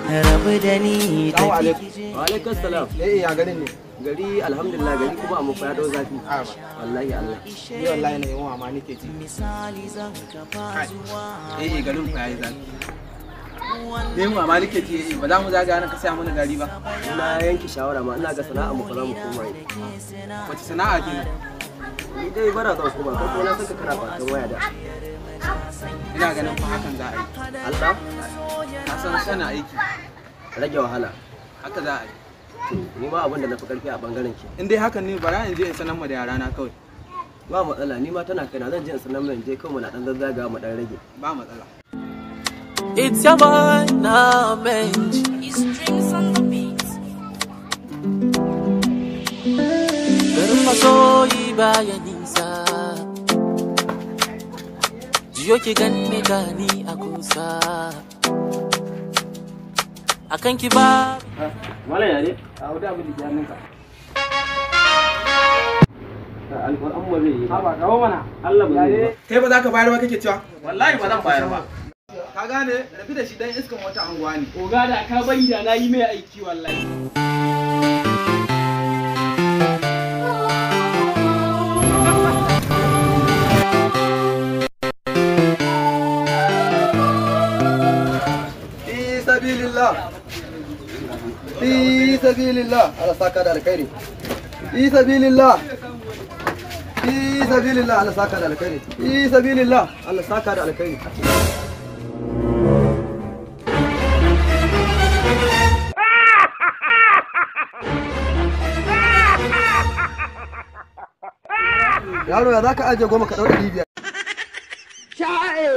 Rabu da ni tafi kije. Wa alaikum salam. Eh, ya garin ne? Gari alhamdulillah, gari kuma amma fa ya dau zafi. Wallahi Allah. Ni wallahi na yunwa ma nake ji. Misali zan kafa zuwa. Eh, garin fa yayi zafi. Ni yunwa ma nake ji, eh, ba za mu zagaya nan ka saya mana gari ba. Ina yanke shawara ma ina ga sana'a mu fa za mu koma yi. Wace sana'a kenan? Ni dai bara zan koma, kai ko na saka kana fatan waya da. Ina ganin fa hakan za a yi. Allah. Ka san sana aiki. Rage wahala. Haka za a yi. To ni ma abin da na fi karfi a bangaren ke. In dai hakan ne bara in je in sanar ma da yarana kawai. Ba matsala, ni ma tana kaina zan je in sanar mai, je kawai muna dan zazzaga mu dan rage. Ba matsala. It's your boy, now Benji. Strings on the beat. Garin masoyi baya nisa. Jiyo ki ganni gani a kusa. Akan ki ba. Malam ya ne? A wuda abin da ke hannunka. Alƙur'an ba zai yi. Ha ba kawo mana. Allah ba zai yi ba. Kai ba za ka bayar ba kake cewa? Wallahi ba zan bayar ba. Ka gane rabi da shi dan iskan wata anguwa ne. Oga da ka bari da na yi mai aiki wallahi. Fi sabilillah. Fi sabilillah. Allah saka da alkhairi. Fi sabilillah. Fi sabilillah. Allah saka da alkhairi. Fi sabilillah. Allah saka da alkhairi. Yaro ya zaka aje 10 ka ɗau 500. Sha'e!